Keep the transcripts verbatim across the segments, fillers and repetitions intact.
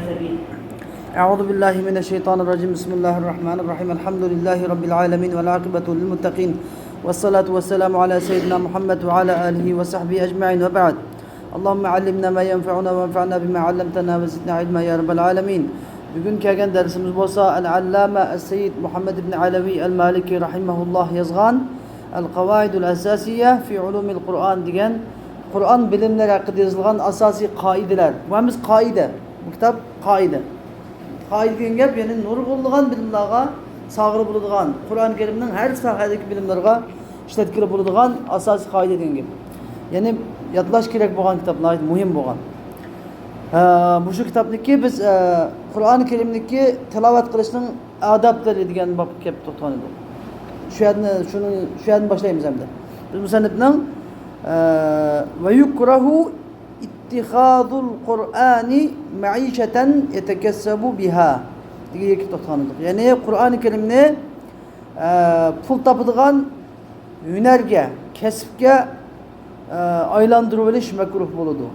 أعوذ بالله من الشيطان الرجيم. بسم الله الرحمن الرحيم. الحمد لله رب العالمين والعاقبة للمتقين والصلاة والسلام على سيدنا محمد وعلى آله وصحبه أجمعين وبعد. اللهم علمنا ما ينفعنا وانفعنا بما علمتنا وزدنا علما يا رب العالمين. بۈگۈن كەلگەن دەرسىمىز بولسا ئەل-ئەللامە ئەس-سەييىد مۇھەممەد ئىبن ئەلەۋى ئەل-مالىكى رەھىمەھۇللاھ يازغان ئەل-قاۋائىدۇل ئەساسىيە فى ئۇلۇمىل قۇرئان دېگەن قۇرئان بىلىملىرى ھەققىدە يېزىلغان ئاساسىي قائىدىلەر. بۇ ھەممىسى قائىدە. بۇ كىتاب قائىدە. قائىدە دېگەن گەپ، يەنى نۇرغۇنلىغان بىلىملەرگە ساغىرى بولىدىغان، قۇرئان كەرىمنىڭ ھەر ساھەدىكى بىلىملەرگە ئىشلەتكىلى بولىدىغان ئاساسىي قائىدە دېگەن گەپ. يەنى يادلاش كېرەك بولغان كىتاب، ناھايىتى مۇھىم بولغان. ھە، مۇشۇ كىتابنىكى بىز، ئە، قۇرئان كەرىمنىكى تىلاۋەت قىلىشنىڭ ئادابلىرى دېگەن بابقا كەپ توختىغان ئىدۇق. شۇ يەردىن، شۇنى، شۇ يەردىن باشلايمىز ئەمدى. بىز مۇسەننىپنىڭ، ئە، ۋە يۇكرەھۇ ئىتتىخازۇل قۇرئانى مەئىشەتەن يەتەكەسسەبۇ بىھا دېگەن يەرگە توختىغان ئىدۇق. يەنى قۇرئان كەرىمنى، ئە، پۇل تاپىدىغان ھۈنەرگە، كەسىپكە، ئە، ئايلاندۇرۇۋېلىش مەكرۇھ بولىدۇ.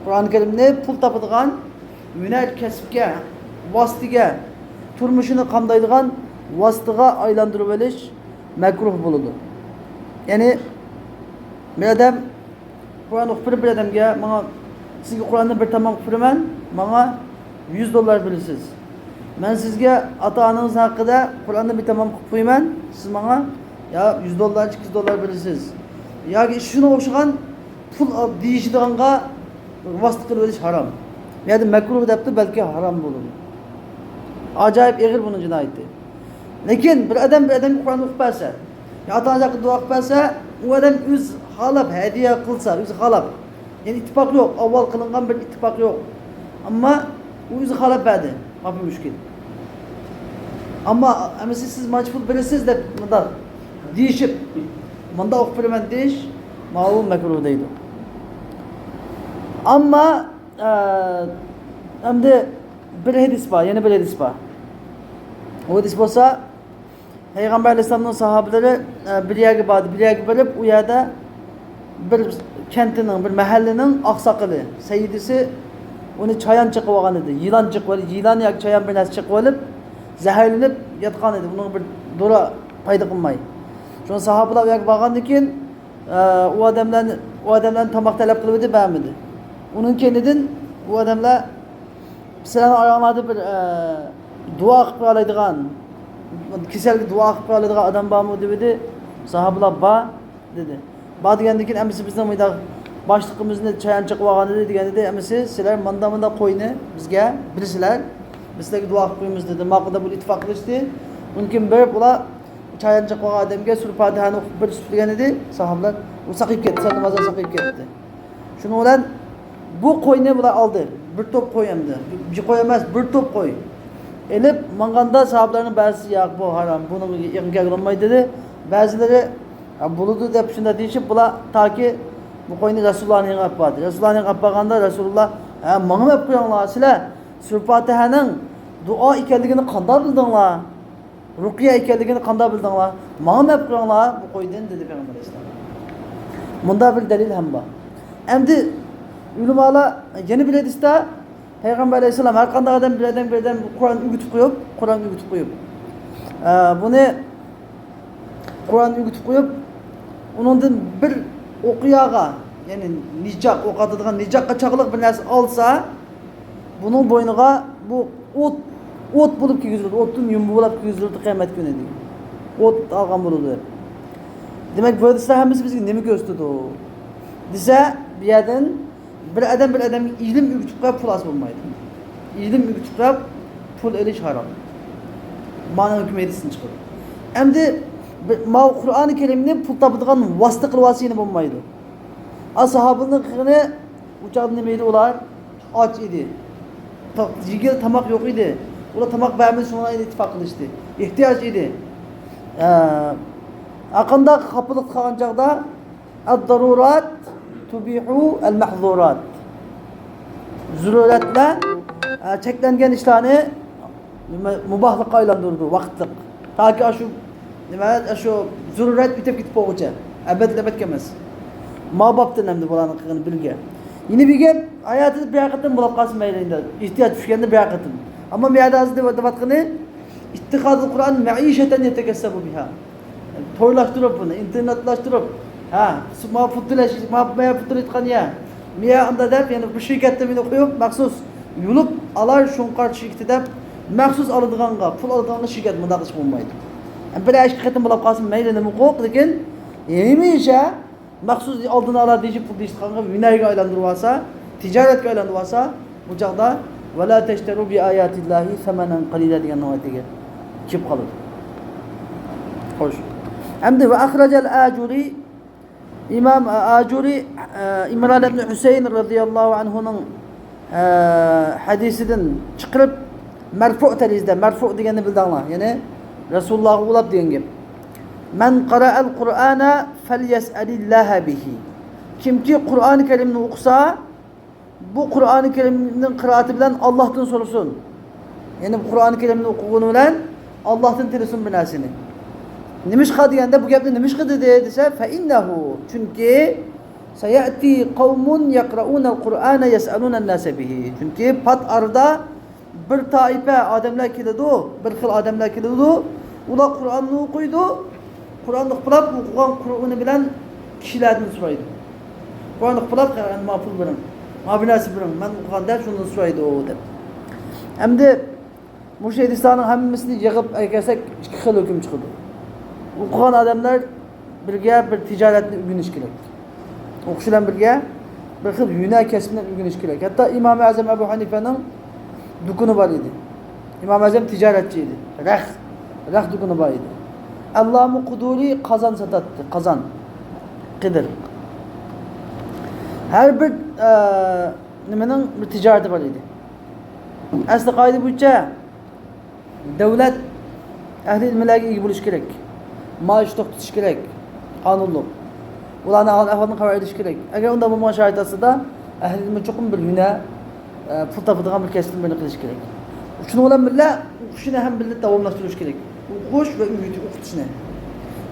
قۇرئان كەرىمنى پۇل تاپىدىغان ھۈنەر، كەسىپكە، ۋاسىتىگە، تۇرمۇشىنى قامدايدىغان ۋاسىتىغا ئايلاندۇرۇۋېلىش مەكرۇھ بولىدۇ. يەنى بىر ئادەم قۇرئان ئوقۇپ بېرىپ بىر ئادەمگە، ماڭا، سىزگە قۇرئاندىن بىر تامام ئوقۇپ بېرىمەن، ماڭا يۈز دوللار بېرىسىز. مەن سىزگە ئاتا-ئانىڭىز ھەققىدە قۇرئاندىن بىر تامام ئوقۇپ قويىمەن، سىز ماڭا يا يۈز دوللار، ئىككى يۈز دوللار بېرىسىز. ياكى شۇنىڭغا ئوخشىغان پۇل ئال-، دېيىشىدىغانغا ۋاسىتە قىلىۋېلىش ھارام. بۇ يەردە مەكرۇھ دەپتۇ، بەلكى ھارام بولىدۇ. ئاجايىپ ئېغىر بۇنىڭ جىنايىتى. لېكىن بىر ئادەم بىر ئادەمگە قۇرئان ئوقۇپ بەرسە، يا ئاتا-ئانىسى ھەققىدە دۇئا قىلىپ بەرسە، ئۇ ئادەم ئۆزى خالاپ ھەدىيە قىلسا، ئۆزى خالاپ، يەنى ئىتتىپاق يوق، ئاۋۋال قىلىنغان بىر ئىتتىپاق يوق. ئەمما ئۇ ئۆزى خالاپ بەردى، ماپى مۈشكۈل. ئەمما ئەمىسى سىز مانچە پۇل بېرىسىز دەپ مۇنداق دېيىشىپ، مۇنداق ئوقۇپ بېرىمەن دېيىش، ماۋۇ مەكرۇھ دەيدۇ. ئەمما، ئە، ئەمدى بىر ھەدىس بار، يەنە بىر ھەدىس بار. ئۇ ھەدىس بولسا، پەيغەمبەر ئەلەيھىسسالامنىڭ ساھابىلىرى، ئە، بىر يەرگە باردى. بىر يەرگە بېرىپ، ئۇ يەردە بىر كەنتىنىڭ، بىر مەھەللىنىڭ ئاقساقىلى، سەييىدىسى ئۇنى چايان چېقىپ ئالغان ئىدى. يىلان چېقىپ ئالىپ، يىلان ياكى چايان بىر نەرسە چېقىپ ئالىپ، زەھەرلىنىپ ياتقان ئىدى. ئۇنىڭغا بىر دورا پايدا قىلماي. شۇڭا ساھابىلار ئۇ يەرگە بارغاندىن كېيىن، ئە، ئۇ ئادەملەرنى، ئۇ ئادەملەرنى تاماق تەلەپ قىلىۋىدى، بەرمىدى. ئۇنىڭ كەينىدىن ئۇ ئادەملەر، سىلەرنىڭ ئاراڭلاردا بىر، ئە، دۇئا قىلىپ بېرەلەيدىغان، كېسەلگە دۇئا قىلىپ بېرەلەيدىغان ئادەم بارمۇ دېدى. ساھابىلار بار دېدى. بار دېگەندىن كېيىن ئەمىسى بىزنىڭ مۇنداق باشلىقىمىزنى چايان چېقىپ ئالغان ئىدى دېگەن ئىدى. ئەمىسى سىلەر ماندا مۇنداق قوينى بىزگە بېرىسىلەر، بىز سىلەرگە دۇئا قىلىپ قويىمىز دېدى. ماقۇل دەپ بۇ ئىتتىپاق قىلىشتى. ئۇنىڭ كېيىن بېرىپ ئۇلار چايان چېقىپ قالغان ئادەمگە سۈرە پاتىھەنى ئوقۇپ بېرىپ دېگەن ئىدى ساھابىلار. ئۇ ساقىيىپ كەتتى، سەل نامازدا ساقىيىپ كەتتى. شۇنىڭ بىلەن بۇ قوينى بۇلار ئالدى. بىر توپ قوي ئەمدى. بىر قوي ئەمەس، بىر توپ قوي. ئېلىپ ماڭغاندا ساھابىلارنىڭ بەزىسى، ياق، بۇ ھارام، بۇنىڭ يېقىن كەلگىلى بولمايدۇ دېدى. بەزىلىرى، ھە، بولىدۇ دەپ شۇنداق دېيىشىپ، بۇلار تاكى بۇ قوينى رەسۇلۇللانىڭ يېنىغا ئەپ باردى. رەسۇلۇللانىڭ يېنىغا ئەپ بارغاندا رەسۇلۇللا، ھە، ماڭىمۇ ئەپ قويۇڭلار، سىلەر سۈرە پاتىھەنىڭ دۇئا ئىكەنلىكىنى قانداق بىلدىڭلار؟ رۇقىيە ئىكەنلىكىنى قانداق بىلدىڭلار؟ ماڭا مەپ قىلىڭلار بۇ قويدىن، دېدى پەيغەمبەر ئەلەيھىسسالام. مۇندا بىر دەلىل ھەم بار. ئەمدى ئۆلىمالار يەنە بىر ھەدىستە پەيغەمبەر ئەلەيھىسسالام ھەر قانداق ئادەم بىر ئادەم، بىر ئادەم قۇرئان ئۆگىتىپ قويۇپ، قۇرئان ئۆگىتىپ قويۇپ، ئە، بۇنى قۇرئان ئۆگىتىپ قويۇپ، ئۇنىڭدىن بىر ئوقياغا، يەنى نىجاق، ئوق ئاتىدىغان نىجاققا چاغلىق بىر نەرسە ئالسا، بۇنىڭ بوينىغا بۇ ئوت، ئوت بولۇپ كىيگۈزۈلىدۇ، ئوتتىن يۇمبا بولۇپ كىيگۈزۈلىدۇ قىيامەت كۈنى دېگەن. ئوت ئالغان بولىدۇ دەپ. دېمەك، بۇ ھەدىسلەر ھەممىسى بىزگە نېمە كۆرسىتىدۇ دېسە، بۇ يەردىن بىر ئادەم بىر ئادەمگە ئىلىم ئۆگىتىپ قويۇپ پۇل ئالسا بولمايدۇ. ئىلىم ئۆگىتىپ قويۇپ پۇل ئېلىش ھارام. مانا ھۆكۈم ھەدىستىن چىقىدۇ. ئەمدى بىر، ماۋۇ قۇرئانى كەرىمنى پۇل تاپىدىغان ۋاسىتە قىلىۋالسا يەنە بولمايدۇ. ئا، ساھابىلەرنىڭ قىلغىنى ئۇ چاغدا نېمە ئىدى ئۇلار؟ ئاچ ئىدى. تا-، يېگىلى تاماق يوق ئىدى. ئۇلار تاماق بەرمىدى، شۇڭا ئىتتىپاق قىلىشتى. ئېھتىياج ئىدى. ئە، ھەرقانداق خاپىلىقتا قالغان چاغدا، ئەد-دارۇرات تۇبىھۇ ئەل-مەھزۇرات. زۆرۈرەتلەر، ئە، چەكلەنگەن ئىشلارنى نېمە، مۇباھلىققا ئايلاندۇرىدۇ، ۋاقىتلىق. تاكى ئاشۇ، نېمە، ئاشۇ زۆرۈرەت ئۆتۈپ كېتىپ بولغۇچە. ئەبەدىل ئەبەدكە ئەمەس. ما بابتىن ئەمدى بۇلارنىڭ قىلغىنى بىرگە. يەنە بىر گەپ، ھاياتىدا بىرەر قېتىم بولۇپ قالسا مەيلى ئەمدى، ئېھتىياج چۈشكەندە بىرەر قېتىم. ئەمما بۇ يەردە ھازىر دەپ، دەۋاتقىنى، اتخاذ القرآن معيشة يتكسب بها. تويلاشتۇرۇپ بۇنى، ئىنتېرناتلاشتۇرۇپ، ھە، ما پۇتىلاش، ما، ما پۇتىلىتقان يا، مىيا ئاندا دەپ، يەنە بۇ شىركەتتە مېنى قويۇپ، مەخسۇس يۇلۇپ ئالار شۇڭقار شىركىتى دەپ، مەخسۇس ئالىدىغانغا، پۇل ئالىدىغانغا شىركەت مۇنداق قىلىش بولمايدۇ. بىر ئىككى قېتىم بولاپ قالسا مەيلى، نېمە ھوقۇق، لېكىن ھەمىشە مەخسۇس ئالدىن ئالا دېيىشىپ پۇل دېيىشىدىغانغا ھۈنەرگە ئايلاندۇرۇۋالسا، تىجارەتكە ئايلاندۇرۇۋالسا، بۇ چاغدا «ولا تشتروا بآيات الله ثمنا قليلا» دېگەن ئايىتىگە كېلىپ قالىدۇ. خوش. ئەمدى «وأخرج الآجري»، ئىمام ئاجۇرى، ئە، ئىمران ئىبن ھۈسەيىن رەزىياللاھۇ ئەنھۇنىڭ، ئە، ھەدىسىدىن چىقىرىپ، مەرفۇ تەرىزىدە، مەرفۇ دېگەننى بىلدىڭلار، يەنى رەسۇلۇللاھقا ئۇلاپ دېگەن گەپ. «من قرأ القرآن فليسأل الله به». كىمكى قۇرئان كەرىمنى ئوقۇسا، بۇ قۇرئان كەرىمنىڭ قىرائىتى بىلەن ئاللاھتىن سورىسۇن. يەنى بۇ قۇرئان كەرىمنى ئوقۇغىنى بىلەن ئاللاھتىن تىلىسۇن بىر نەرسىنى. نېمىشقا دېگەندە، بۇ گەپنى نېمىشقا دېدى دېسە، فإنه، چۈنكى، سيأتي قوم يقرؤون القرآن يسألون الناس به. چۈنكى پات ئارىدا بىر تائىپە ئادەملەر كېلىدۇ، بىر خىل ئادەملەر كېلىدۇ، ئۇلار قۇرئاننى ئوقۇيدۇ، قۇرئاننى ئوقۇپ، ئوقۇغان قۇرئىنى بىلەن كىشىلەردىن سورايدۇ. قۇرئاننى ئوقۇپ، «ماڭا پۇل بېرىڭ، ماڭا بىر نەرسە بېرىڭ، مەن ئوقۇغان» دەپ شۇندىن سورايدۇ دەپ. ئەمدى مۇشۇ ھەدىسلەرنىڭ ھەممىسىنى يىغىپ ئەكەلسەك، ئىككى خىل ھۆكۈم چىقىدۇ. ئوقۇغان ئادەملەر بىرگە بىر تىجارەتنى ئۆگىنىش كېرەك. ئوقۇش بىلەن بىرگە بىر خىل ھۈنەر كەسىپنى ئۆگىنىش كېرەك. ھەتتا ئىمام ئەزەم ئەبۇ ھەنىفەنىڭ دۇكىنى بار ئىدى. ئىمام ئەزەم تىجارەتچى ئىدى. رەخ، رەخ دۇكىنى بار ئىدى. ئەللامە قۇدۇرى قازان ساتاتتى، قازان، قېدىر. ھەر بىر، ئە، نېمىنىڭ بىر تىجارىتى بار ئىدى. ئەسلى قائىدە بويىچە دۆلەت ئەھلى ئىلىملەرگە ئىگە بولۇش كېرەك. مائاش توختىتىش كېرەك. قانۇنلۇق. ئۇلارنىڭ ھال-ئەھۋالىدىن خەۋەر ئېلىش كېرەك. ئەگەر ئۇنداق بولمىغان شارائىت ئاستىدا، ئەھلى ئىلىم چوقۇم بىر ھۈنەر، ئە، پۇل تاپىدىغان بىر كەسىپنى بىرنى قىلىش كېرەك. شۇنىڭ بىلەن بىللە، ئوقۇشىنى ھەم بىللە داۋاملاشتۇرۇش كېرەك. ئوقۇش ۋە ئۆگىتىش، ئوقۇتۇشنى.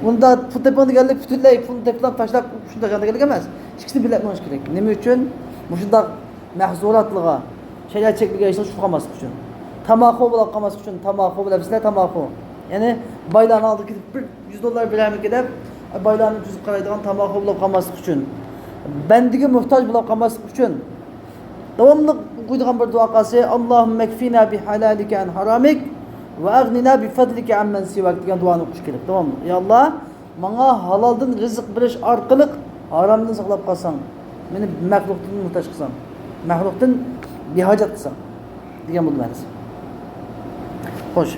بۇندا پۇل تېپىڭ دېگەنلىك پۈتۈنلەي پۇلنى تېپىپ تاشلاپ، ئوقۇشنى تاشلاپ دېگەنلىك ئەمەس. ئىككىسىنى بىللە مېڭىش كېرەك. نېمە ئۈچۈن؟ مۇشۇنداق مەھزۇراتلىرىغا، شەرىئەت چەكلىمىگە ھېچ چۈشۈپ قالماسلىق ئۈچۈن. تاماخۇ بولۇپ قالماسلىق ئۈچۈن، تاماخۇ بىلەمسىلەر، تاماخۇ. يەنى بايلارنىڭ ئالدىغا كېلىپ بىر يۈز دوللار بېرەرمىكىن دەپ، بايلارنىڭ كۆزىگە قارايدىغان تاماخۇ بولۇپ قالماسلىق ئۈچۈن. بەندىگە موھتاج بولۇپ قالماسلىق ئۈچۈن. داۋاملىق ئوقۇيدىغان بىر دۇئا قالسا، «اللهم اكفنا بحلالك عن حرامك وأغننا بفضلك عمن سواك» دېگەن دۇئانى ئوقۇش كېرەك. داۋاملىق. يا ئاللا، ماڭا ھالالدىن رىزىق بېرىش ئارقىلىق ھارامدىن ساقلاپ قالساڭ، مېنى مەخلۇقتىن موھتاج قىلساڭ، مەخلۇقتىن بىھاجەت قىلساڭ دېگەن بولدى مەنىسى. خوش.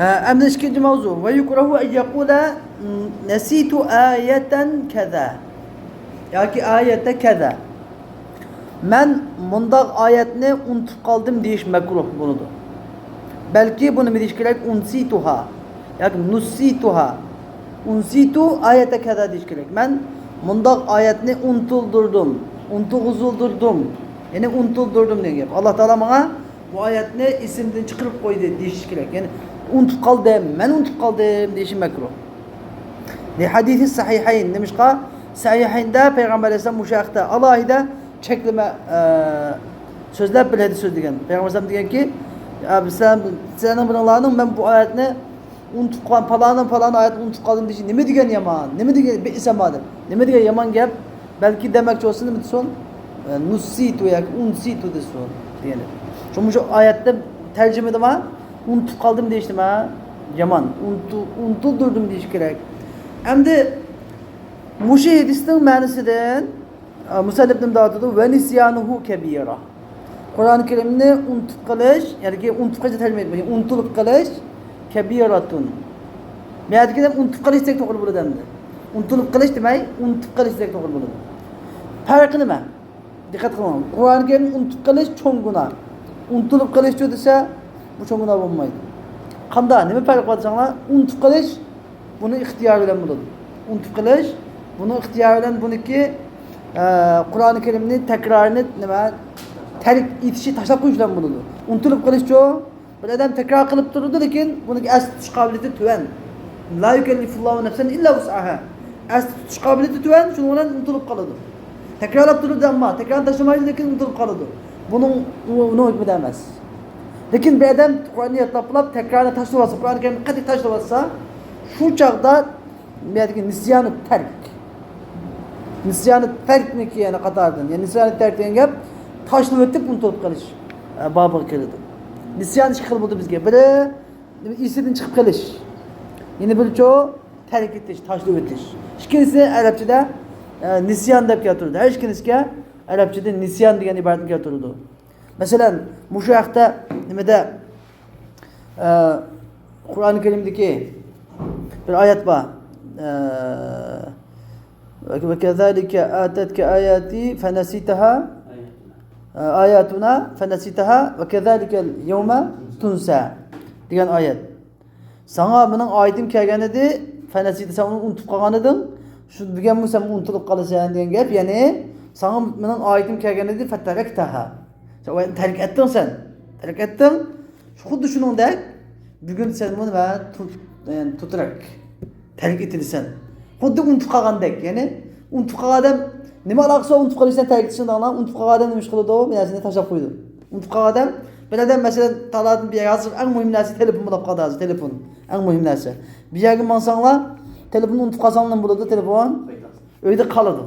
ھە، ئەمدى ئىككىنچى ماۋزۇ. «ويكره أن يقول نسيت آية كذا» ياكى «آية كذا». مەن مۇنداق ئايەتنى ئۇنتۇپ قالدىم دېيىش مەكرۇھ بولىدۇ. بەلكى بۇ نېمە دېيىش كېرەك؟ «ئۇنسىتۇھا» ياكى «نۇسسىتۇھا». «ئۇنسىتۇ ئايەتە كەزا» دېيىش كېرەك. مەن مۇنداق ئايەتنى ئۇنتۇلدۇردۇم، ئۇنتۇغۇزۇلدۇردۇم. يەنى ئۇنتۇلدۇردۇم دېگەن گەپ. ئاللا تائالا ماڭا بۇ ئايەتنى ئېسىمدىن چىقىرىپ قويدى دېيىش كېرەك. يەنى «ئۇنتۇپ قالدىم، مەن ئۇنتۇپ قالدىم» دېيىشى مەكرۇھ. لحديث الصحيحين. نېمىشقا؟ سەھىھەيندە پەيغەمبەر ئەلەيھىسسالام مۇشۇ ھەقتە ئالاھىدە چەكلىمە، ئە، سۆزلەپ بىر ھەدىس سۆزلىگەن. پەيغەمبەر ئەلەيھىسسالام دېگەنكى، «ئە، سىلەر، سىلەرنىڭ بىرىڭلارنىڭ مەن بۇ ئايەتنى ئۇنتۇپ قالغان، پالانى، پالانى ئايەتنى ئۇنتۇپ قالدىم دېيىشى نېمە دېگەن يامان، نېمە دېگەن بىئسما» دەپ. نېمە دېگەن يامان گەپ؟ بەلكى دېمەكچى بولسا نېمە دېسۇن؟ ئە، نۇسسىتۇ ياكى ئۇنسىتۇ دېسۇن دېگەن. شۇڭا مۇشۇ ئايەتتە تەرجىمىدىما ئۇنتۇپ قالدىم دېيىش نېمە؟ يامان. ئۇنتۇ-، ئۇنتۇلدۇردۇم دېيىش كېرەك. ئەمدى مۇشۇ ھەدىسنىڭ مەنىسىدىن، ئە، مۇسەننىپ نېمە دەۋاتىدۇ؟ «ونسيانه كبيرة». قۇرئان كەرىمنى ئۇنتۇپ قېلىش، يەنى ئۇنتۇپ قېلىش تەرجىمە ئېيتمىدى. ئۇنتۇلۇپ قېلىش، كبيرة. بۇ يەردىكى ئۇنتۇپ قېلىش دېسەك توغرا بولىدۇ ئەمدى. ئۇنتۇلۇپ قېلىش دېمەي، ئۇنتۇپ قېلىش دېسەك توغرا بولىدۇ. پەرقى نېمە؟ دىققەت قىلىڭ. قۇرئان كەرىمنى ئۇنتۇپ قېلىش چوڭ گۇناھ. ئۇنتۇلۇپ قېلىشچۇ دېسە، بۇ چوڭ گۇناھ بولمايدۇ. قانداق؟ نېمە پەرقى بار دېسەڭلار، ئۇنتۇپ قېلىش بۇنىڭ ئىختىيارى بىلەن بولىدۇ. ئۇنتۇپ قېلىش بۇنىڭ ئىختىيارى بىلەن بۇنىڭكى، ئە، قۇرئان كەرىمنى تەكرارنى نېمە، تەرك ئېتىشى، تاشلاپ قويۇش بىلەن بولىدۇ. ئۇنتۇلۇپ قېلىشچۇ؟ بىر ئادەم تەكرار قىلىپ تۇرىدۇ، لېكىن بۇنىڭكى ئەستە تۇتۇش قابىلىيىتى تۆۋەن. لا يكلف الله نفسا إلا وسعها. ئەستە تۇتۇش قابىلىيىتى تۆۋەن، شۇنىڭ بىلەن ئۇنتۇلۇپ قالىدۇ. تەكرارلاپ تۇرىدۇ، ئەمما تەكرارنى تاشلىمايدۇ، لېكىن ئۇنتۇلۇپ قالىدۇ. بۇنىڭ، ئۇنىڭ ھۆكمىدە ئەمەس. لېكىن بىر ئادەم قۇرئاننى يادلاپلا، تەكرارنى تاشلىۋالسا، قۇرئان كەرىمنى قەتئىي تاشلىۋالسا، شۇ چاغدا بۇ يەردىكى نىسيانۇ تەرك. نىسيانۇ تەركنىكى يەنە قاتارىدىن. يەنى نىسيانۇ تەرك دېگەن گەپ تاشلىۋېتىپ ئۇنتۇلۇپ قېلىش، ئە، بابىغا كىرىدۇ. نىسيان ئىككى خىل بولىدۇ بىزگە. بىرى ئېسىدىن چىقىپ قېلىش. يەنە بىرىچۇ تەرك ئېتىش، تاشلىۋېتىش. ئىككىنچىسى ئەرەبچىدە، ئە، نىسيان دەپ كەلتۈرىدۇ. ھەر ئىككىنچىسىگە ئەرەبچىدە نىسيان دېگەن ئىبارەتنى كەلتۈرىدۇ. مەسىلەن، مۇشۇ ھەقتە نېمىدە، ئە، قۇرئان كەرىمدىكى بىر ئايەت بار. ئە، «وكذلك أتتك آياتي فنسيتها، ئە، آياتنا فنسيتها وكذلك اليوم تنسى» دېگەن ئايەت. ساڭا مېنىڭ ئايىتىم كەلگەن ئىدى، فەنەسىتە، سەن ئۇنى ئۇنتۇپ قالغان ئىدىڭ. شۇ دېگەنمۇ سەن ئۇنتۇلۇپ قالىسەن دېگەن گەپ. يەنى ساڭا مېنىڭ ئايىتىم كەلگەن ئىدى، فتركتها. سەن ئۇنى تەرك ئەتتىڭ سەن. تەرك ئەتتىڭ. خۇددى شۇنىڭدەك بۈگۈن سەن بۇنى ۋە تۇ-، يەنى تۇترەك. تەرك ئېتىلىسەن. خۇددى ئۇنتۇپ قالغاندەك. يەنى ئۇنتۇپ قالغان ئادەم نېمە ئالاقىسى بار ئۇنتۇپ قېلىشتىن تەرك ئېتىشنىڭ دەڭلا؟ ئۇنتۇپ قالغان ئادەم نېمە ئىش قىلىدۇ؟ بىر نەرسىنى تاشلاپ قويىدۇ. ئۇنتۇپ قالغان ئادەم، بىر ئادەم مەسىلەن، تالادىن بىر يەرگە ھازىر ئەڭ مۇھىم نەرسە تېلېفون بولۇپ قالدى ھازىر، تېلېفون. ئەڭ مۇھىم نەرسە. بىر يەرگە ماڭساڭلار، تېلېفوننى ئۇنتۇپ قالساڭلار نېمە بولىدۇ؟ تېلېفون ئۆيدە قالىدۇ.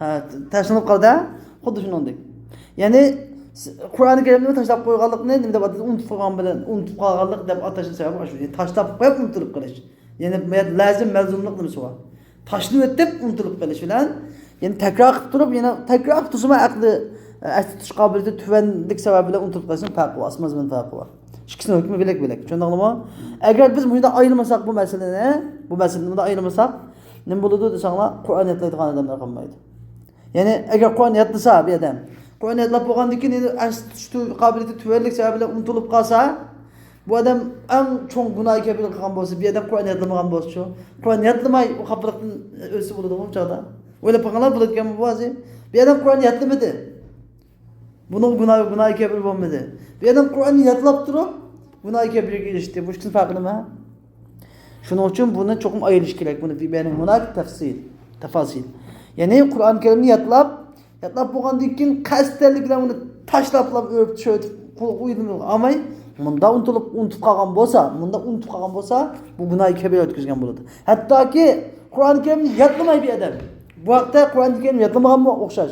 ھە، تاشلىنىپ قالىدۇ، ھە؟ خۇددى شۇنىڭدەك. يەنى، س-، قۇرئانى كەرىمنى تاشلاپ قويغانلىقنى نېمە دەپ ئاتايدۇ؟ ئۇنتۇپ قالغان بىلەن، ئۇنتۇپ قالغانلىق دەپ ئاتاشنىڭ سەۋەبى ئاشۇ. يەنى تاشلاپ قويۇپ ئۇنتۇلۇپ قېلىش. يەنى بۇ يەردە لازىم مەلزۇملۇق نېمىسى بار؟ تاشلىۋېتىپ ئۇنتۇلۇپ قېلىش بىلەن، يەنى تەكرار قىلىپ تۇرۇپ، يەنە تەكرار قىلىپ تۇرسىمۇ ئەقلى، ئە، ئەستە تۇتۇش قابىلىيىتى تۆۋەنلىك سەۋەبى بىلەن ئۇنتۇلۇپ قېلىشنىڭ پەرقى بار، ئاسمان زېمىن پەرقى بار. ئىككىسىنىڭ ھۆكمى بۆلەك بۆلەك. چۈشەندىڭلارمۇ؟ ئەگەر بىز مۇنداق ئايرىمىساق بۇ مەسىلىنى، بۇ مەسىلىنى مۇنداق ئايرىمىساق، نېمە بولىدۇ دېسەڭلار، قۇرئان يادلايدىغان ئادەملەر قالمايدۇ. يەنى ئەگەر قۇرئان يادلىسا بىر ئادەم، قۇرئان يادلاپ بولغاندىن كېيىن يەنە ئەستە تۇتۇش قابىلىيىتى تۆۋەنلىك سەۋەبى بىلەن ئۇنتۇلۇپ قالسا، بۇ ئادەم ئەڭ چوڭ گۇناھى كەبىرە قىلغان بولسا، بۇ ئادەم قۇرئان يادلىمىغان بولسىچۇ؟ قۇرئان يادلىماي ئۇ خاپىلىقتىن ئۆتسە بولىدىغۇ بۇ چاغدا؟ ئويلاپ باققانلار بولىدىكەنمۇ بۇ ھازىر؟ بۇ ئادەم قۇرئان يادلىمىدى. بۇنىڭ گۇناھى، گۇناھى كەبىرە بولمىدى. بۇ ئادەم قۇرئاننى يادلاپ تۇرۇپ گۇناھى كەبىرىگە ئېرىشتى. بۇ ئىككىسىنىڭ پەرقى نېمە؟ شۇنىڭ ئۈچۈن بۇنى چوقۇم ئايرىش كېرەك. بۇنى بىر بەرنىڭ مۇناپىق تەپسىل، تەپاسىل. يەنى قۇرئان كەرىمنى يادلاپ، يادلاپ بولغاندىن كېيىن قەستەنلىك بىلەن ئۇنى تاشلاپلا ئۆرۈپ چۆرۈتۈپ قويدۇم ئالماي، مۇنداق ئۇنتۇلۇپ، ئۇنتۇپ قالغان بولسا، مۇنداق ئۇنتۇپ قالغان بولسا، بۇ گۇناھى كەبىرە ئۆتكۈزگەن بولىدۇ. ھەتتاكى قۇرئان كەرىمنى يادلىماي بىر ئادەم، بۇ ھەقتە قۇرئان كەرىم يادلىمىغانمۇ ئوخشاش.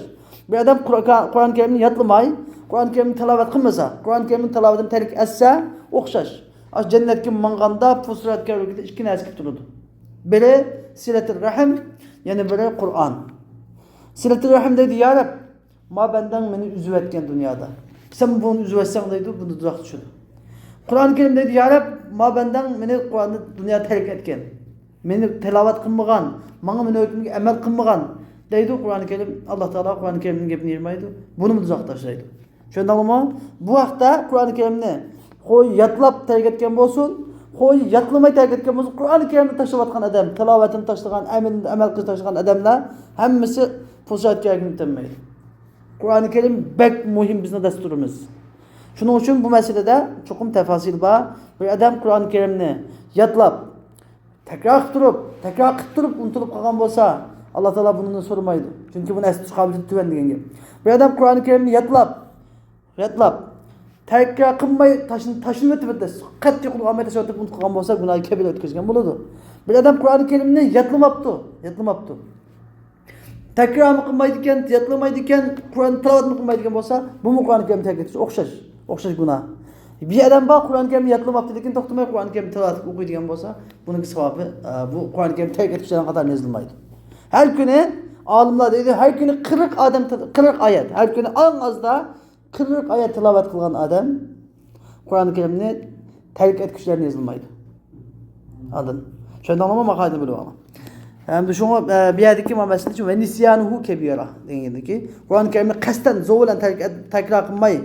بىر ئادەم قۇرئان، قۇرئان كەرىمنى يادلىماي، قۇرئان كەرىمنى تىلاۋەت قىلمىسا، قۇرئان كەرىمنى تىلاۋەتتىن تەرك ئەتسە ئوخشاش. ئاشۇ جەننەتكە ماڭغاندا پۇسرات كەۋرىكىدە ئىككى نەرسە كۈتۈلىدۇ. بىرى سىلەتۇر رەھىم، يەنە بىرى قۇرئان. سىلەتۇر رەھىم دەيدۇ، يا رەب، ما بەندەڭ مېنى ئۈزۈۋەتكەن دۇنيادا. سەن بۇنى ئۈزۈۋەتسەڭ دەيدۇ، بۇنى دوزاخقا چۈشىدۇ. قۇرئان كەرىم دەيدۇ، يا رەب، ما بەندەڭ مېنى قۇرئاننى دۇنيادا تەرك ئەتكەن. مېنى تىلاۋەت قىلمىغان، ماڭا مېنىڭ ھۆكمۈمگە ئەمەل قىلمىغان دەيدۇ قۇرئان كەرىم. ئاللا تائالا قۇرئان كەرىمنىڭ گېپىنى يىرمايدۇ. بۇنىمۇ دوزاخقا تاشلايدۇ. چۈشەندىڭلارمۇ؟ بۇ ھەقتە قۇرئان كەرىمنى خوي يادلاپ تەرك ئەتكەن بولسۇن، خوي يادلىماي تەرك ئەتكەن بولسۇن، قۇرئان كەرىمنى تاشلاۋاتقان ئادەم، تىلاۋەتىنى تاشلىغان، ئەمەل، ئەمەل قىلىشنى تاشلىغان ئادەملەر ھەممىسى پۇلشات كەرەكنى ئۆتەلمەيدۇ. قۇرئان كەرىم بەك مۇھىم بىزنىڭ دەستۇرىمىز. شۇنىڭ ئۈچۈن بۇ مەسىلىدە چوقۇم تەپاسىل بار. بىر ئادەم قۇرئان كەرىمنى يادلاپ، تەكرار قىلىپ تۇرۇپ، تەكرار قىلىپ تۇرۇپ ئۇنتۇلۇپ قالغان بولسا، ئاللا تائالا بۇنى سورىمايدۇ. چۈنكى بۇنى ئەستە تۇتۇش قابىلىيىتى تۆۋەن دېگەن گەپ. بىر ئادەم قۇرئان كەرىمنى يادلاپ، يادلاپ، تەكرار قىلماي تاشلىنىۋېتىپ، قەتئىي قولغا ئالماي تاشلىۋېتىپ ئۇنتۇپ قالغان بولسا، گۇناھى كەبىرە ئۆتكۈزگەن بولىدۇ. بىر ئادەم قۇرئان كەرىمنى يادلىماپتۇ، يادلىماپتۇ. تەكرارمۇ قىلمايدىكەن، يادلىمايدىكەن، قۇرئان تىلاۋەتمۇ قىلمايدىكەن بولسا، بۇمۇ قۇرئان كەرىم تەرك ئېتىش ئوخشاش، ئوخشاش گۇناھ. بىر ئادەم بار، قۇرئان كەرىمنى يادلىماپتۇ، لېكىن توختىماي قۇرئان كەرىم تىلاۋەت قىلىپ ئوقۇيدىغان بولسا، بۇنىڭكى ساۋابى، ئە، بۇ قۇرئان كەرىم تەرك ئېتىشلەرنىڭ قاتارىدا يېزىلمايدۇ. ھەر كۈنى، ئالىملار دەيدۇ، ھەر كۈنى قىرىق ئادەم تىل-، قىرىق ئايەت، ھەر كۈنى ئەڭ ئازدا قىرىق ئايەت تىلاۋەت قىلغان ئادەم قۇرئان كەرىمنى تەرك ئەتكۈچىلەردىن يېزىلمايدۇ. ئالدىن. چۈشەندىڭلارمۇ؟ ماقالىدىن بىلىپ ئالىڭ. ھەمدە شۇڭا، ئە، بۇ يەردىكى مانا مەسىلە ۋە نىسيانۇھۇ كەبىرە دېگەندىكى، قۇرئان كەرىمنى قەستەن زور بىلەن تەك-، تەكرار قىلماي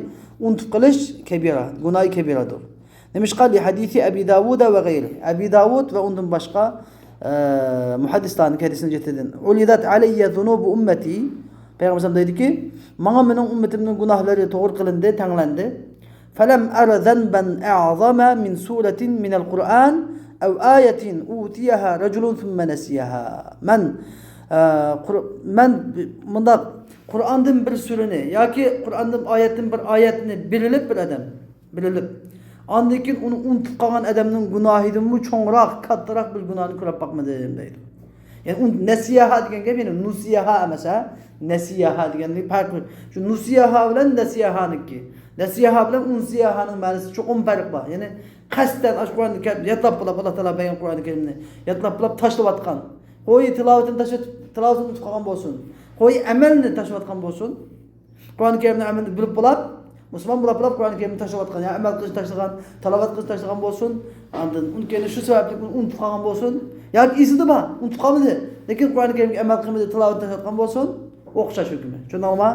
ئۇنتۇپ قېلىش كەبىرە، گۇناھى كەبىرەدۇر. نېمىشقا؟ لىھەدىسى ئەبى داۋۇد ۋە غەيرى. ئەبى داۋۇد ۋە ئۇندىن باشقا، ئە، مۇھەددىسلارنىڭ ھەدىسىنى جېتىدىن. ئۇرىدەت ئەلەييە زۇنۇبۇ ئۈممەتى. پەيغەمبەر دەيدىكى، ماڭا مېنىڭ ئۈممىتىمنىڭ گۇناھلىرى توغرا قىلىندى، تەڭلەندى. فلم أر ذنبا أعظم من سورة من القرآن أو آية أوتيها رجل ثم نسيها. مەن، ئە، قۇر-، مەن مۇنداق، قۇرئاندىن بىر سۈرىنى ياكى قۇرئاندىن ئايەتتىن بىر ئايەتنى بىلىلىپ بىر ئادەم، بىلىلىپ، ئاندىن كېيىن ئۇنى ئۇنتۇپ قالغان ئادەمنىڭ گۇناھىدىنمۇ چوڭراق، كاتتىراق بىر گۇناھنى كۆرۈپ باقمىدىم دەيدۇ. يەنى ئۇ نەسىيەھا دېگەن گەپ، يەنى نۇسىيەھا ئەمەس، ھە؟ نەسىيەھا دېگەنلىك پەرق. شۇ نۇسىيەھا بىلەن نەسىيەھانىڭكى، نەسىيەھا بىلەن ئۇنسىيەھانىڭ مەنىسى چوقۇم پەرق بار. يەنى قەستەن ئاشۇ قۇرئاننى كەپ-، يادلاپ بولاپ، ئاللا تائالا بەرگەن قۇرئانى كەرىمنى يادلاپ بولاپ تاشلىۋاتقان. خوي تىلاۋىتىنى تاشلاپ، تىلاۋىتىنى ئۇنتۇپ قالغان بولسۇن. خوي ئەمەلنى تاشلىۋاتقان بولسۇن. قۇرئان كەرىمنى ئەمەلدە بىلىپ بولاپ، مۇسۇلمان بولاپ بولاپ قۇرئان كەرىمنى تاشلىۋاتقان، يا ئەمەل قىلىشنى تاشلىغان، تىلاۋەت قىلىشنى تاشلىغان بولسۇن. ئاندىن ئۇنىڭ كەينى شۇ سەۋەبلىك ئۇنى ئۇنتۇپ قالغان بولسۇن. ياكى ئېسىدە بار، ئۇنتۇپ قالمىدى. لېكىن قۇرئان كەرىمگە ئەمەل قىلمىدى، تىلاۋەتنى تاشلىۋاتقان بولسۇن. ئوخشاش ھۆكمى. چۈشەندىڭلارمۇ؟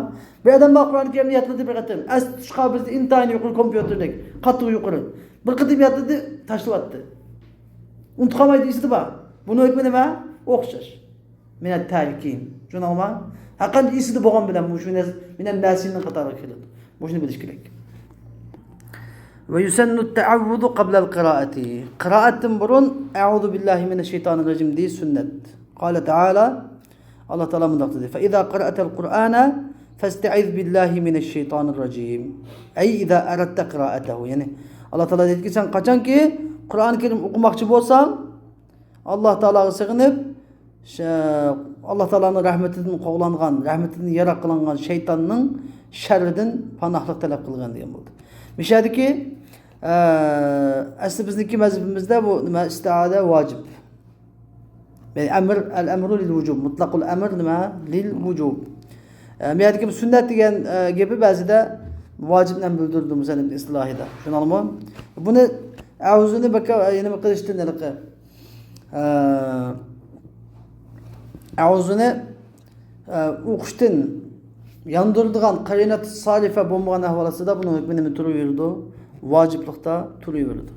بىر ئادەم بار قۇرئان كەرىمنى يادلىدى بىر قېتىم. ئەستە تۇتۇش قابىلىيىتى ئىنتايىن يۇقىرى، كومپيۇتېردەك قاتتىق يۇقىرى. بىر قېتىم يادلىدى، تاشلىۋەتتى. ئۇنتۇپ قالمايدۇ، ئېسىدە بار. بۇنىڭ ھۆكمى نېمە؟ ئوخشاش. مىنەت تەركىن. چۈشەندىڭلارمۇ؟ ھەرقانچە ئېسىدە بولغان بىلەن مۇشۇ نەرسە مىنەن ناسىنىڭ قاتارىغا كىرىدۇ. مۇشۇنى بىلىش كېرەك. ويسن التعوذ قبل القراءة. قىرائەتتىن بۇرۇن أعوذ بالله من الشيطان الرجيم دېيىش سۈننەت. قال تعالى، ئاللا تائالا مۇنداق دېدى: فإذا قرأت القرآن فاستعذ بالله من الشيطان الرجيم. أي إذا أردت قراءته. يەنى ئاللا تائالا دەيدىكى، سەن قاچانكى قۇرئان كەرىم ئوقۇماقچى بولساڭ، ئاللا تائالاغا سېغىنىپ، شە-، ئاللا تائالانىڭ رەھمىتىدىن قوغلانغان، رەھمىتىدىن يىراق قىلىنغان شەيتاننىڭ شەررىدىن پاناھلىق تەلەپ قىلغىن دېگەن بولدى. مۇشۇ يەردىكى، ئە، ئەسلى بىزنىڭكى مەزھىپىمىزدە بۇ نېمە، ئىستىئازە ۋاجىپ. يەنى ئەمر، ئەل ئەمرۇ لىل ۋۇجۇب، مۇتلەقۇل ئەمر نېمە؟ لىل ۋۇجۇب. ئە، بۇ يەردىكى بۇ سۈننەت دېگەن، ئە، گېپى بەزىدە ۋاجىپنى ھەم بىلدۈرىدۇ مۇسەننىپنىڭ ئىستىلاھىدا. چۈشەندىڭلارمۇ؟ بۇنى ئەۋزۇنى بەك، يەنە بىر قىلىشتىن ھېلىقى، ئە، ئەۋزۇنى ئە، ئوقۇشتىن ياندۇرىدىغان قەرىنەت سالىفە بولمىغان ئەھۋال ئاستىدا بۇنىڭ ھۆكمى نېمە تۇرۇۋېرىدۇ؟ ۋاجىپلىقتا تۇرۇۋېرىدۇ.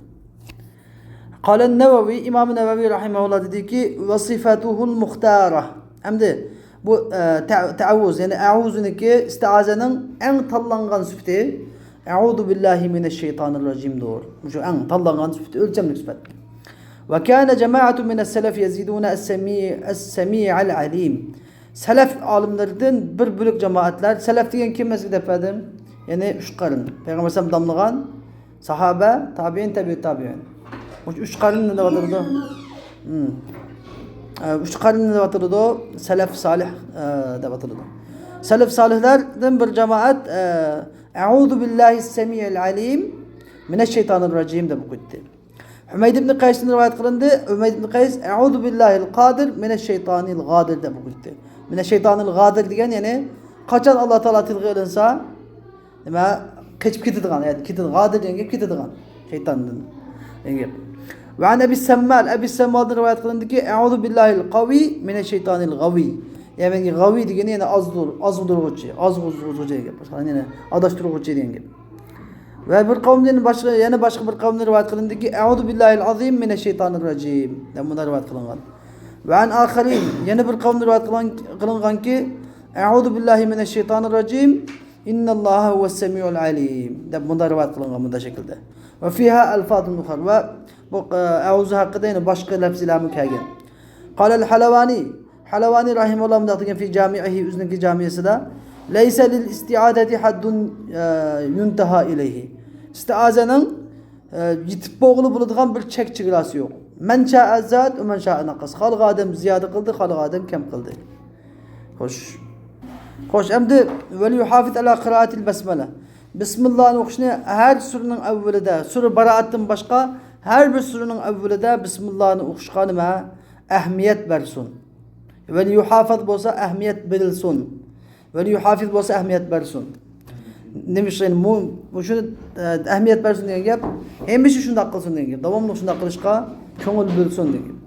قال النووي، ئىمام نەۋەۋى رەھىمەھۇللا دېدىكى، وصفته المختارة. ئەمدى بۇ، ئە، تە-، تەئەۋۋۇز، يەنى ئەئۇزۇنىكى ئىستىئازەنىڭ ئەڭ تاللانغان سۈپىتى، أعوذ بالله من الشيطان الرجيم دۇر. مۇشۇ ئەڭ تاللانغان سۈپىتى، ئۆلچەملىك سۈپەت. وكان جماعة من السلف يزيدون السميع، السميع العليم. سەلەف ئالىملىرىدىن بىر بۆلەك جامائەتلەر، سەلەف دېگەن كىم ئەسلى دەپ بەردىم؟ يەنى ئۈچ قەرن. پەيغەمبەر ئەلەيھىسسالام داملىغان ساھابە، تابىئىن، تەبىئۇ تابىئىن. مۇشۇ ئۈچ قەرننى دەپ ئاتىلىدۇ. مم. ئە، ئۈچ قەرننى دەپ ئاتىلىدۇ. سەلەف سالىھ، ئە، دەپ ئاتىلىدۇ. سەلەف سالىھلاردىن بىر جامائەت، ئە، أعوذ بالله السميع العليم من الشيطان الرجيم دەپ ئوقۇيتتى. ھۈمەيد ئىبن قەيستىن رىۋايەت قىلىندى. ھۈمەيد ئىبن قەيس، أعوذ بالله القادر من الشيطان الغادر دەپ ئوقۇيتتى. من الشيطان الغادر دېگەن، يەنى قاچان ئاللا تائالا تىلغا ئېلىنسا، نېمە، قېچىپ كېتىدىغان، يەنى كېتىدىغان، غادىر دېگەن گەپ كېتىدىغان شەيتاندىن دېگەن گەپ. وعن أبي السمال، ئەبى سەممالدىن رىۋايەت قىلىندىكى، أعوذ بالله القوي من الشيطان الغوي. يەنى غاۋىي دېگىنى يەنە ئازدۇر-، ئازغۇدۇرغۇچى، ئازغۇدۇرغۇچى دېگەن گەپ. يەنى ئاداشتۇرغۇچى دېگەن گەپ. ۋە بىر قەۋمدىن باشقا، يەنە باشقا بىر قەۋمدىن رىۋايەت قىلىندىكى، أعوذ بالله العظيم من الشيطان الرجيم دەپ مۇنداق رىۋايەت قىلىنغان. وعن آخرين، يەنە بىر قەۋمدىن رىۋايەت قىلغان، قىلىنغانكى، أعوذ بالله من الشيطان الرجيم، إن الله هو السميع العليم دەپ مۇنداق رىۋايەت قىلىنغان مۇنداق شەكىلدە. وفيها ألفاظ أخر، ۋە بۇ، ئە، ئەئۇزۇ ھەققىدە يەنە باشقا لەپزىلەرمۇ كەلگەن. قال الحلواني، ھەلۋانى رەھىمەھۇللا مۇنداق دېگەن، في جامعه، ئۆزىنىڭكى جامىسىدا، ليس للاستعاذة حد، ئە، ينتهى إليه. ئىستىئازەنىڭ، ئە، يېتىپ بولغىلى بولىدىغان بىر چەك چېگراسى يوق. من شاء زاد ومن شاء نقص. خالىغان ئادەم زىيادە قىلدى، خالىغان ئادەم كەم قىلدى. خوش. خوش، ئەمدى وليحافظ على قراءة البسملة. بىسمىللانى ئوقۇشنى ھەر سۈرىنىڭ ئەۋۋىلىدە، سۈرە باراءەتتىن باشقا ھەر بىر سۈرىنىڭ ئەۋۋىلىدە بىسمىللانى ئوقۇشقا نېمە؟ ئەھمىيەت بەرسۇن. ۋەليۇھافىز بولسا ئەھمىيەت بېرىلسۇن. ۋەليۇھافىز بولسا ئەھمىيەت بەرسۇن. نېمە ئۈچۈن مۇ-، مۇشۇنى، ئە، ئەھمىيەت بەرسۇن دېگەن گەپ، ھەمىشە شۇنداق قىلسۇن دېگەن گەپ. داۋاملىق شۇنداق قىلىشقا كۆڭۈل بۆلسۇن دېگەن گەپ.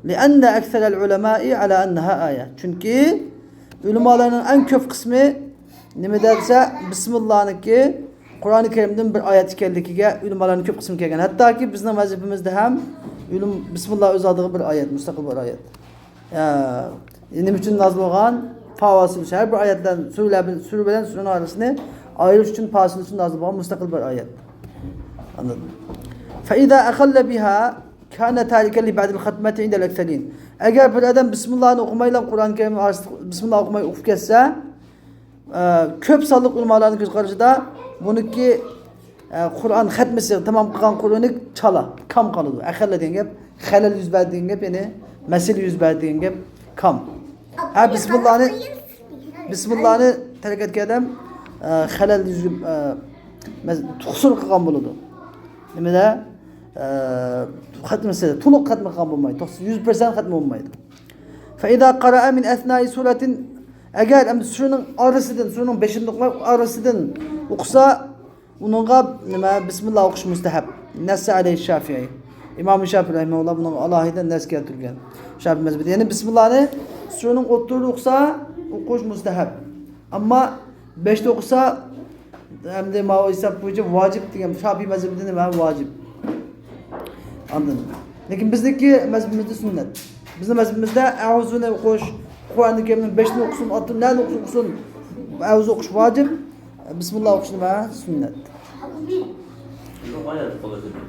لأن أكثر العلماء على أنها آية. چۈنكى ئۆلىمالارنىڭ ئەڭ كۆپ قىسمى نېمە دېسە، بىسمىللانىڭكى قۇرئانى كەرىمدىن بىر ئايەت ئىكەنلىكىگە ئۆلىمالارنىڭ كۆپ قىسمى كەلگەن. ھەتتاكى بىزنىڭ مەزھىپىمىزدە ھەم ئۆلۈم، بىسمىللا ئۆز ئالدىغا بىر ئايەت، مۇستەقىل بىر ئايەت. ئە، نېمە ئۈچۈن نازىل بولغان؟ پاسىل، ھەر بىر ئايەتلەر، سۈرىلەر بىلەن، سۈرە بىلەن سۈرىنىڭ ئارىسىنى ئايرىش ئۈچۈن پاسىل ئۈچۈن نازىل بولغان مۇستەقىل بىر ئايەت. ئاندىن. فإذا أخل بها كان تاركا لبعض الختمات عند الأكثرين. ئەگەر بىر ئادەم بىسمىللانى ئوقۇمايلا قۇرئان كەرىم ئارىسىدا بىسمىللا ئوقۇماي ئوقۇپ كەتسە، ئە، كۆپ سانلىق ئۆلىمالارنىڭ كۆز قارىشىدا بۇنىڭكى، ئە، قۇرئان خەتمىسى تامام قىلغان قۇرئىنى چالا، كام قالىدۇ. ئەخەللە دېگەن گەپ، خەلەل يۈز بەردى دېگەن گەپ، يەنى مەسىلە يۈز بەردى دېگەن گەپ، كام. ھە، بىسمىللانى، بىسمىللانى تەرك ئەتكەن ئادەم، ئە، خەلەل يۈز، ئە، مەس-، قۇسۇر قىلغان بولىدۇ. نېمىدە؟ ئە، خەتمىسى، تولۇق خەتمە قىلغان بولمايدۇ. توقسان، يۈز پىرسەنت خەتمە بولمايدۇ. فإذا قرأ من أثناء سورة، ئەگەر ئەمدى سۈرىنىڭ ئارىسىدىن، سۈرىنىڭ بېشىدىن ئوقۇماي، ئارىسىدىن ئوقۇسا، ئۇنىڭغا نېمە، بىسمىللا ئوقۇش مۇستەھەب. نەسسە ئەلەيھى شافىئى. ئىمام شافىئى رەھىمەھۇللا بۇنىڭغا ئالاھىدە نەس كەلتۈرگەن. شافىئى مەزھىپىدە. يەنى بىسمىللانى سۈرىنىڭ ئوتتۇرىدا ئوقۇسا، ئوقۇش مۇستەھەب. ئەمما بەشتە ئوقۇسا، ئەمدى ماۋۇ ھېساب بويىچە ۋاجىپ دېگەن، شافىئى مەزھىپىدە نېمە؟ ۋاجىپ. ئاندىن. لېكىن بىزنىڭكى مەزھىپىمىزدە سۈننەت. بىزنىڭ مەزھىپىمىزدە ئەئۇزۇنى ئوقۇش، قۇرئانى كەرىمنىڭ بەشتىنى ئوقۇسۇن، ئالتىنى، نەنى ئوقۇسۇن، ئوقۇسۇن، ئەئۇزۇ ئوقۇش ۋاجىپ، بىسمىللا ئوقۇش نېمە؟ سۈننەت. شۇ ئايەت قولىدىن.